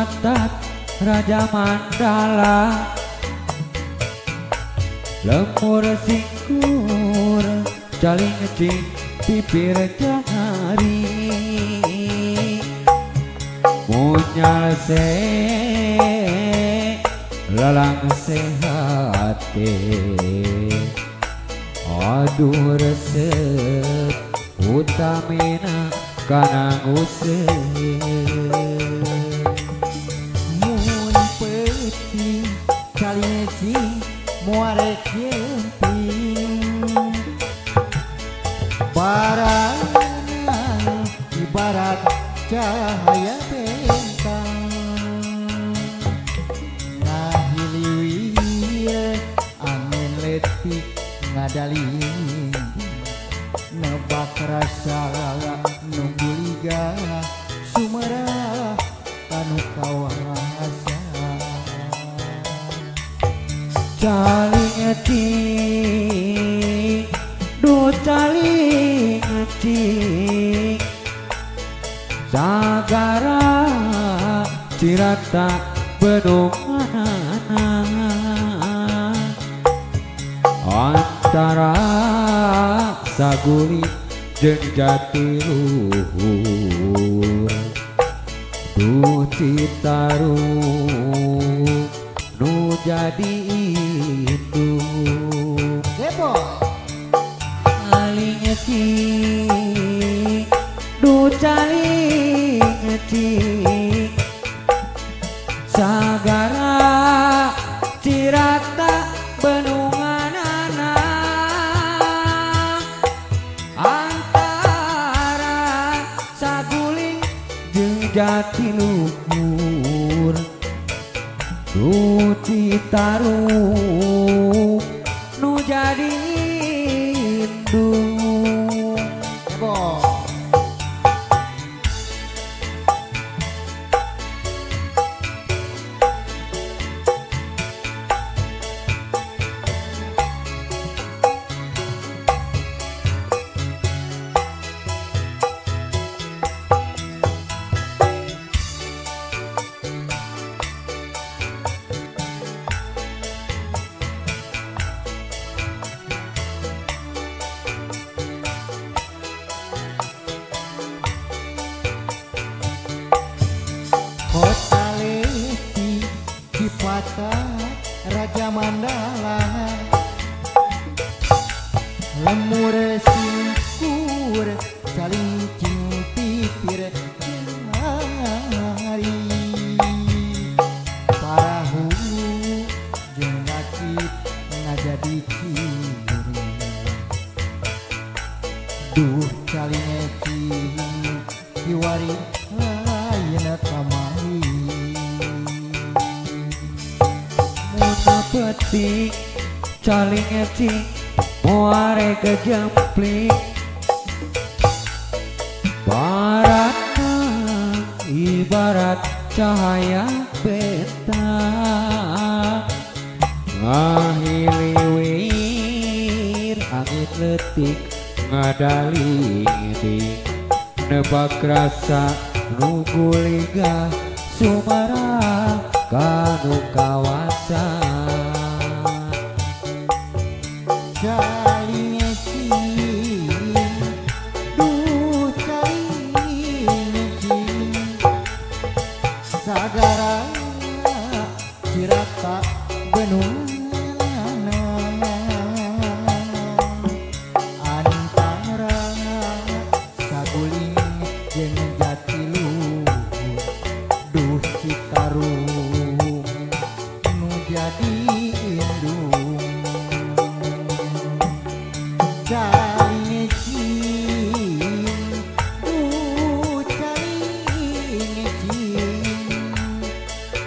Cipatat Raja Mandala lemur singkur caling pipir jahari munyal se lalang sehate aduh resep utamina kana nguseup mun peuting calicing muare jemping baranang ibarat cahaya bentang ngahiliwir angin letik ngadaling nebak rasa nunggu liga sumerah kanu kawasa caling cing du caling cing sagara cirata bendunganana antara saguling jeung jatiluhur duh Citarum nu jadi indung Depok caling cing du caling cing sagara cirata bendunganana antara saguling jeung jatiluhur du Citarum nu jadi indung. Depok Kota Leti Cipatat Raja Mandala lemur singkur calincing pipir jari parahu jeung ngakit ngajadi ciri duh caling kiwari lain kamari mun peuting caling cing muare kejempling baratna ibarat cahaya bentang ngahiliwir angin letik ngadaling nebak rasa nunggu liga sumarah kanu kawasa caling cing duh caling cing sagara cirata bendunganana antara saguling jeung jatiluhur duh Citarum nu jadi indung caling cing duh caling cing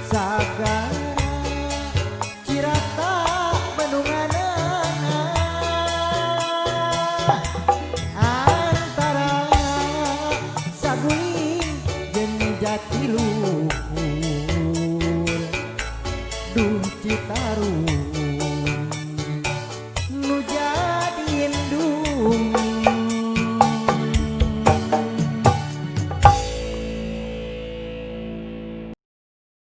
sagara cirata bendunganana antara saguling jeung jatiluhur